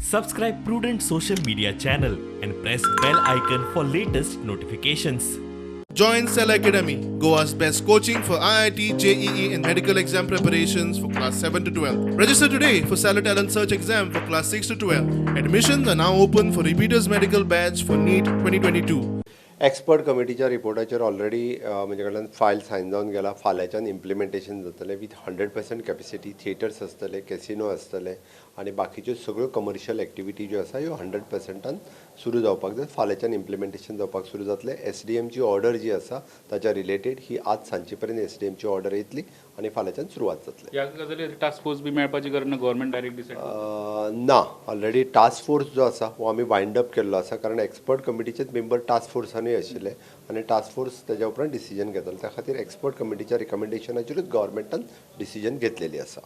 Subscribe Prudent social media channel and press bell icon for latest notifications. Join Cell Academy, Goa's best coaching for IIT, JEE, and medical exam preparations for class 7 to 12. Register today for Cellar Talent Search exam for class 6 to 12. Admissions are now open for repeaters medical batch for NEET 2022. Expert कमिटीच्या रिपोर्टाचेर already म्हजे कडल्यान file sign जावन गेला. फाल्यांच्यान implementation जातलें with 100% capacity. Theatres आसतले, casino आसतले आनी बाकीच्यो सगळ्यो कमर्शियल एक्टिविटी ज्यो आसा ह्यो 100%न सुरू जावपाक जाय. फाल्यांच्यान इम्प्लिमेंटेशन जावपाक सुरू जातलें. एसडीएमची ऑर्डर जी आसा ताच्या रिलेटेड ही आज सांजचे पर्यंत एसडीएमची ऑर्डर येतली आनी फाल्यांच्यान सुरवात जातली. ह्या गजालीर टास्क फोर्स बी मेळपाची गरज ना, गव्हर्मेंट डायरेक्ट डिसायड? ना, ऑलरेडी टास्क फोर्स जो आसा हो आमी वायंड अप केल्लो आसा, कारण एक्सपर्ट कमिटीचेच मेंबर टास्क फोर्सानूय आशिल्ले आनी टास्क फोर्स तेज्या उपरांत डिसिजन घेतलो. त्या खातीर एक्सपर्ट कमिटीच्या रिकमेंडेशनाचेरूच गव्हर्मेंटान डिसिजन घेतलेली आसा.